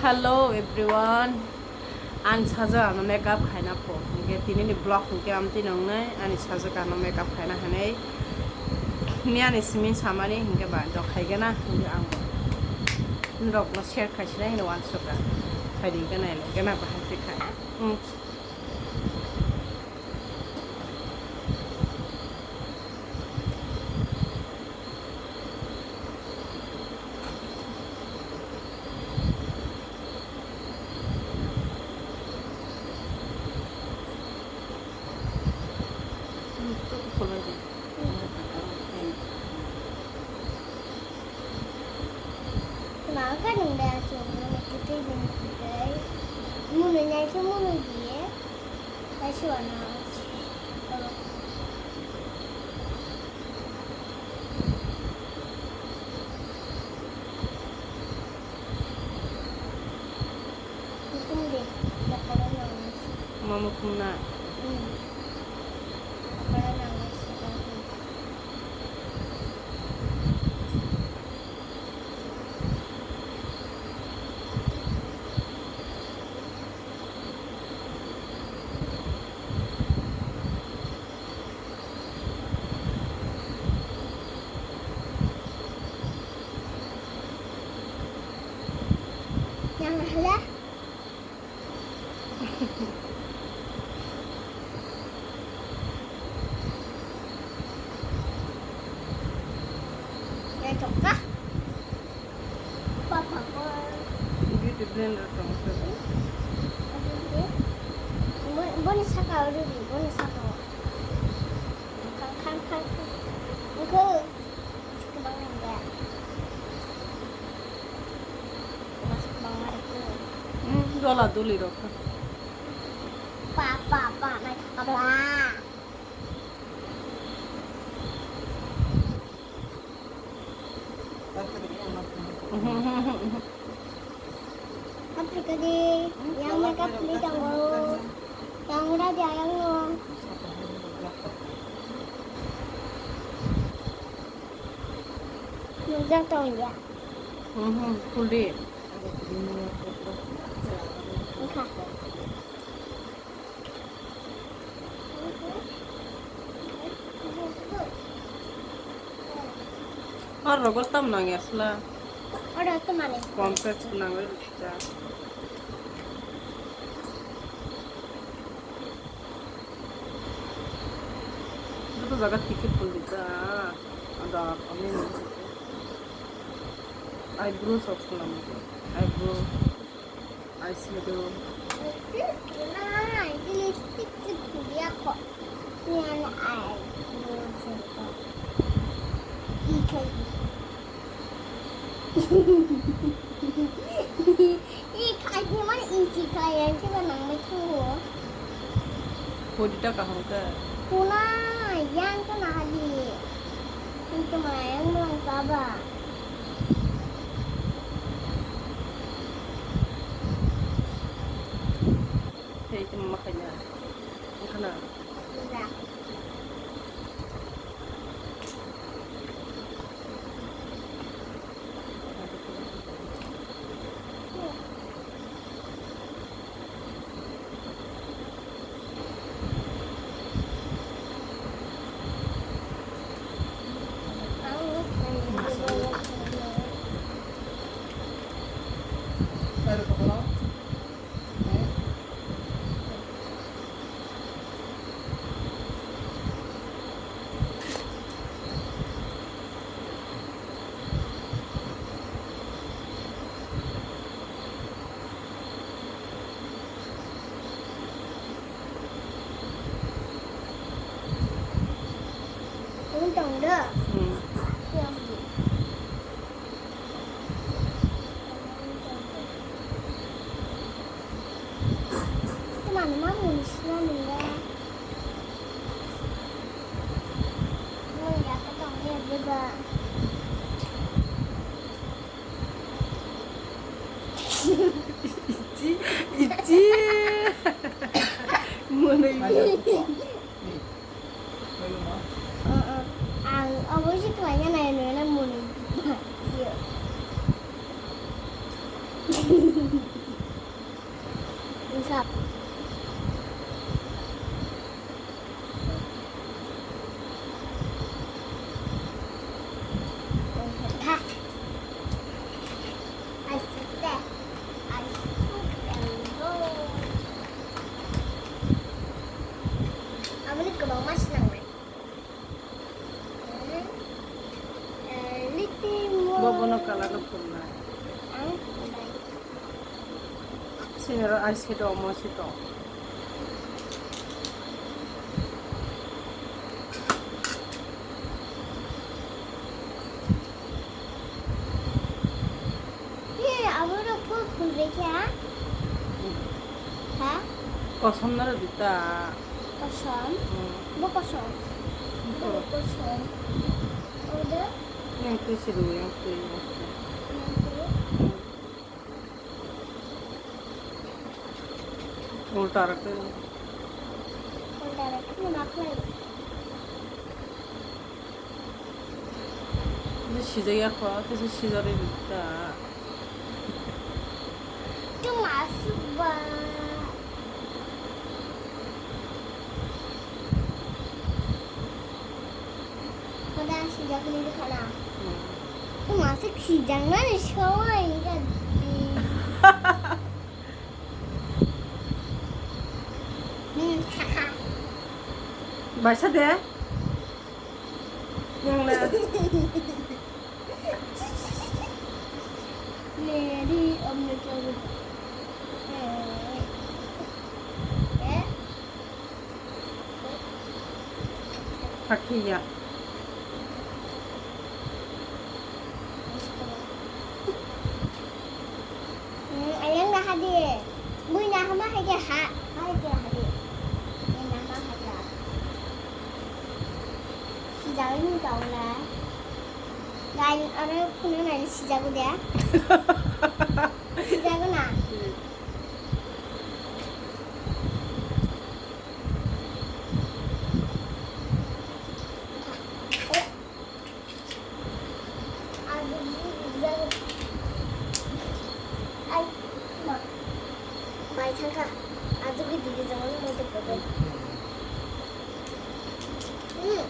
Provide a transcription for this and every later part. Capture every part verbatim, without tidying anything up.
Hello everyone, ani sajak ano makeup khaina po, hingke tini ni vlog hingke amtwi nongnai ani sajak ano makeup khaina hinwi. Ni ani simin samani hingke ba do khaigena hingke ang norok no share khaisina hino wansukha. Khaidi gana ele gana bahai twi khai. Hmm. Maka nung da asung mano kitui bini kitui. Munu nyai ke munu diye. Kaisi wana. Mukhung de, dakoro nang nasi. Mama khumna. Hmm. Dakoro nang nasi. Yang hala. Yang cokah. Papa ko. Beauty blender tong sa. Bo-, boni saka o rwdi, boni saka o. Khang, khang, khang. Wngkha. Kwbang nang ya. Mas kwbang ma rwkhe. Hmm, dola duli rok. Pa, pa, pa, naithok kabla. Africa di, yang mereka beli tanggal, yang udah di ayang lo. Nujak tong ya. Mhm, full di. Engkha. Ar rogo tam nang ya sla. Oro to mane. Complex nang ya. Joto jaga thik khe phul rijak. Ada kami eyebrow sok swnam. Eyebrow, eyeshadow. Lipstick se phul ya kho. Ni an eyebrow se kho. Ikai. I khai di man i chi khai yang ke ba nang mai thu. Podi ta kaham ka. Kuna yang ka na hadi. Itu ma yang mang ka ba. Hei, itu mama kanya. Kana. Ya. Tong da. Hmm. Teman, teman, munisnya nunda. Munisnya ketemu juga. Ichi, ichi. Mana ini? Ang obo se khlai ya nai nai na muni. Ai se do mo se do. Ye, aboro phul phul rekha. Ha? Kosom naro dita. Kosom? Hmm. Bo kosom. Bo kosom. Odo? Yang tui siru, yang tui, yang tui. Yang tui. Hmm. Ulta rakhe. Ulta rakhe, ma khlai? Tei sijak ya kho, tei sijak rwi rwkha. Tei ma swk ba? Koda sijak ni khana. Hmm. Tei ma swk sijak nani sawi wngkha di. Hmm, kha kha. Baisa de? Yang le. Meri om le. Eh. Hakhe ya. Hmm, ayang dah hadir. Mui nah ma hai ke ha, hai ke hadir. Mui nah ma hai ke. Sijak ni tong na. Gai aro phunu na sijak de. Sijak na. Bai thangkha. Ajo gidi gidi jangno moito kobe. Hmm.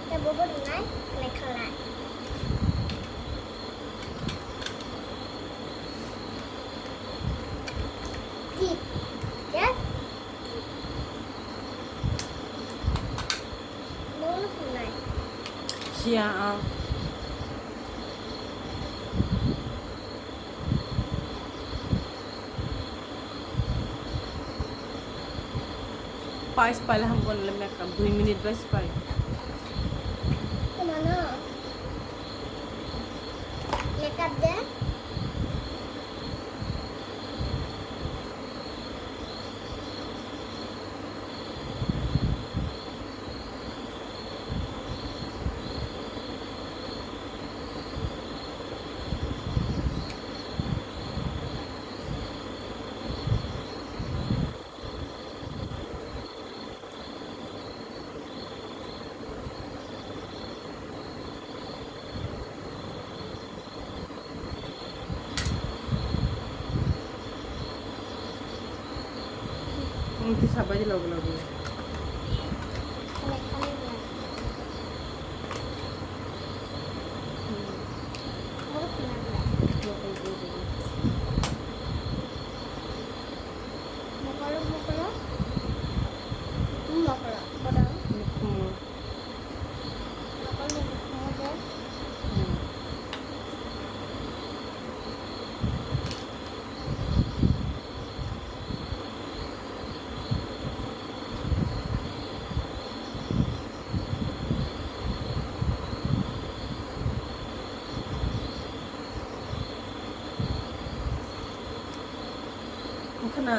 Tei bobo rwnai, lekha lai. Tip. Yes. Bobo rwnai. Siya ang. Pais paile ham kon le makeup dui minute bai se pai. Kumano? Makeup de? Ang kisa bai logo logo. Mokolo, mokolo. Mokolo, bodo. Mokolo. Wngkha na?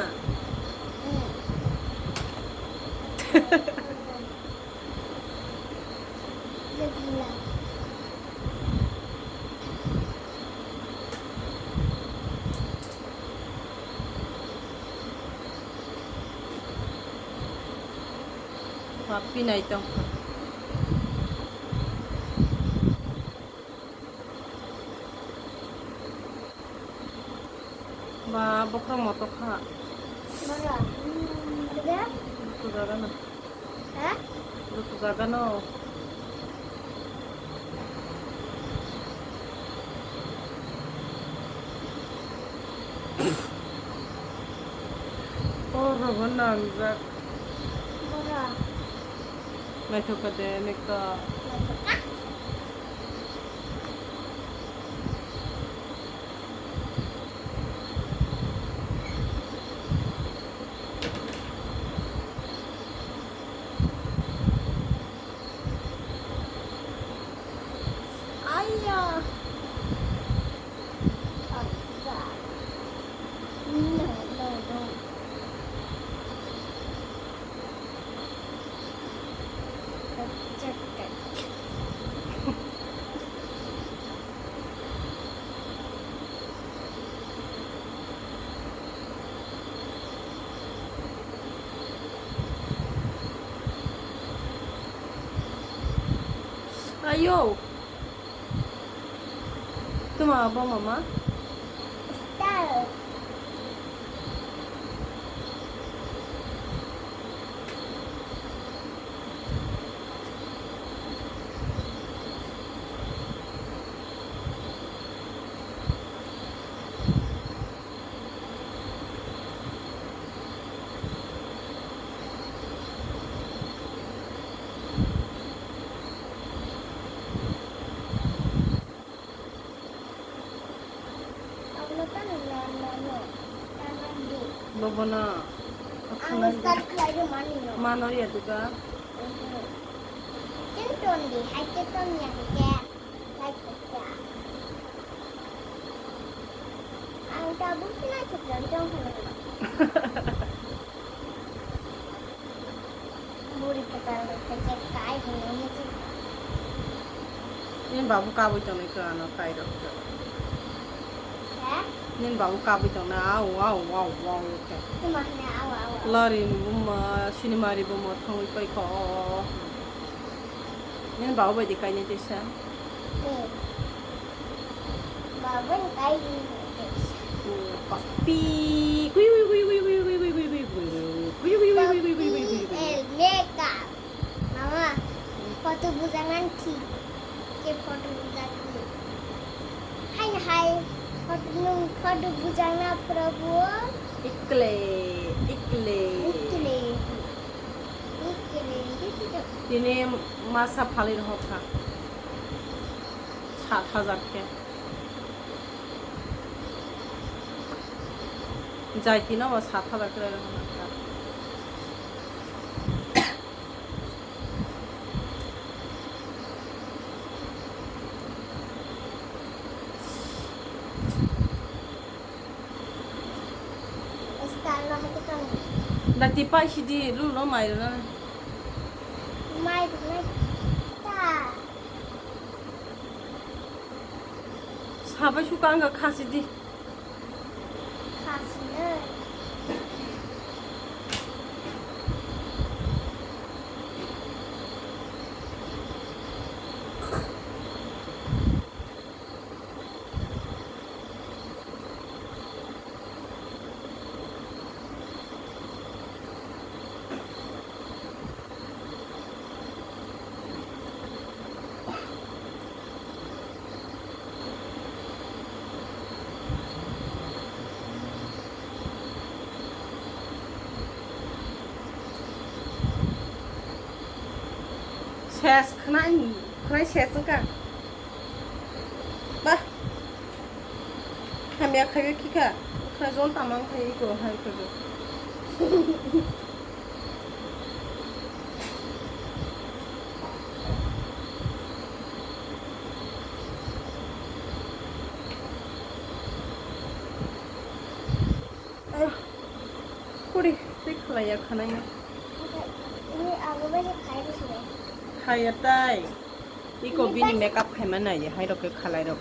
Papi nai tongkha. Ba, bokhorok motok kha. Mara, hmm, ada? Lutu jaga no. Ha? Lutu jaga no. Oh, rogo nangjak. Mara. Naithok kha de, naithok. Naithok kha? Yo. Tuma bo mama. Star. Abono tamo na, na, na, na, na, di. Bobono. Ang start khlai rw mani no. Mano ya duga. Mhm. Chwng ton di, hai khe ton ya khe. Like ya. Ang tabuk na chuklang tong khe. Buri kwtal rok khe je kai hwnwi se. Nini babu kabui tongnai khe ano kai rok khe. He? Nini babu kabui tongnai, au, au, au, au khe. Tuma hwnwi au, au, au. Lari ni buma, sinimari buma thangwi pai kho. Nini babu bai di kainai teisa. Hmm. Babu ni kai ni teisa. Hmm, papi. Kui, kui, kui. Papi el makeup. Mama, photo bujaknani thik khe photo bujakdi. Hai, hai, photo, nwng photo bujakna phuru bo. Ikle, ikle. Ikle. Ikle, ikle. Tini masa phalwi rohor kha. Sat hajar khe. Jaiti no bo sat hajar khe rohor kha. Dati pai sidi lu lo mai rwna. Mai rwnai ta. Sabai suka ang kha sidi. Ses khwnai, khwnai ses wngkha. Ba. Hamya khaiwi khikha. Khwnai jon tamang khai iko hai khaiwi. Ayo, kuri, tei khlaiya khwnaino. Ini abo bai khai rw sini. Khaiya tai. Iko bini makeup khaima nai, hai rok khe khalai rok.